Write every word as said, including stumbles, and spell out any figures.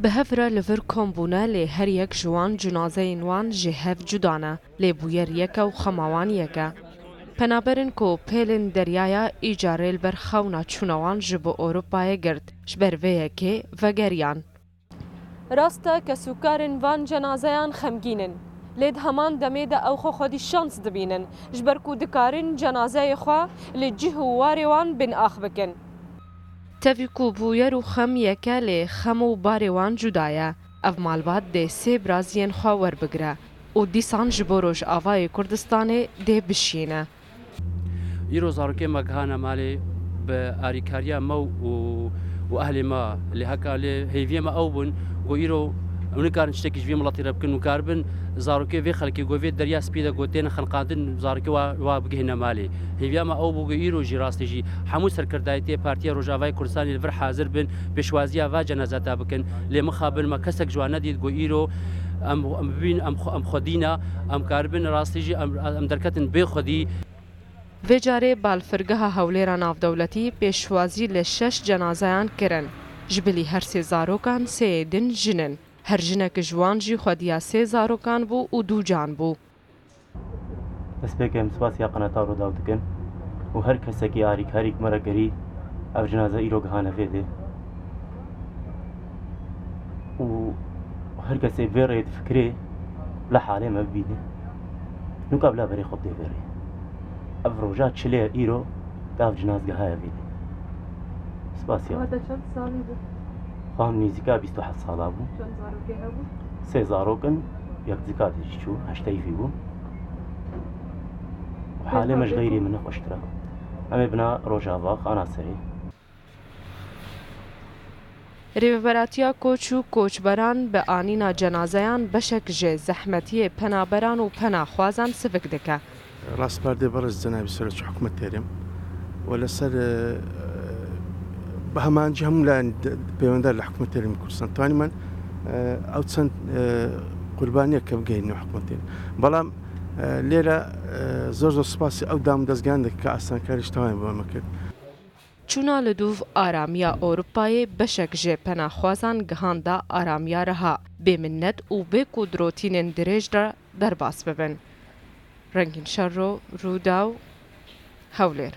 Bi hev re li vir kom bûne, lê her yek ji wan cinazeyên wan ji hev cuda ne, lê bûyer yek e û xema wan yek e. Penaberin ku pêlên deryaya îcarê li ber xewna çûna wan ji bo Ewropayê girt, ji ber vê yekê vegeriyan. Rast e, kesûkarên van cenazeyan xemgîn in, lê di heman demê de ew xwe xwedî şans dibînin, ji ber ku dikarin cenazeyê xwe li cih û warê wan bin ax bikin. Tevî ku bûyer û xem yek e, lê xem û barê wan cuda ye. Ev malbat dê sê biraziyên xwe werbigire û dîsan ji bo Rojavayê Kurdistanê dê bişiyîne. Îro zarokê me gihane malê bi arîkariya me û, û ehlê me. Lê heka lê hêviyê me ew bûn, ku îro ew nikarin tiştekî ji vî miletî re bikin û karibin zarokê vê xelkê ku vê derya spî de ku têne xeniqandin, zarokê wa, wa bigihîne malê. Hêviya me ew bû ku îro jî rastî jî hemû serkirdayetiyê Partiya Rojavayê Kurdistanê li vir hazir bin pêşwaziya va cenazata bikin. Lê mixabin me kesek ji wan nedît ku îro em, em bibîn, em xwe-, em xwedî ne, em karibin rastî jî em, em derketin bê xwedî. Vê carê balfirgeha Hewlêra Navdewletî pêşwazî li şeş cenazeyan kirin. Ji bilî her sê zarokan sêyê din jin in. Her jinek ji wan jî xwediya sê zarokan bû û du can bû. Destpêkê em spasiya qenata Rûdaw dikin û her kesekî arîkarî ku me re kirî, ev cinaze îro gihane vê dê. Û her kesê vê rê difikirê, bila halê me bibîne. Nûka bila berê xwe bidê vê rê. Ev roja çilê îro, da ev cinaz gihaya vê dê. Spasiya. Ewa te çend salî bû? Xwe em nêzîka bîst û heft sala bû. Çend zarokê hebû? Sê zarok in, yek zika de jî çû, heşteyî vî bû. Û halê me ji xeyrê min nexweştir e. Em ê bina Rojava, Xana Serê. Rêveberatiya Koç û Koçberan bi anîna cenazeyan beşek ji zehmetiyê penaberan û penaxwazan sivik dike. Rast perdê berez cenabî serokê hikûmetê rê. We li ser, e, bi hemancî hemû layan de, pêwendar li hikûmetê rê Kurdistan. Twanî me, e, ew çend, e, qurbaniyek bigihînin hikûmetê rê. Belam, e, lêre, e, zor zor spasî ew dam û dezgehan dikim ka asankarî ji tewayê bo me kir. Çûna li dûv aramiya Ewropayê beşek ji penaxwazan gihanda aramiya reha, bê minnet û bê ku dirotînên dirêj re derbas bibin. Rengîn Şerro, Rûdaw, Hewlêr.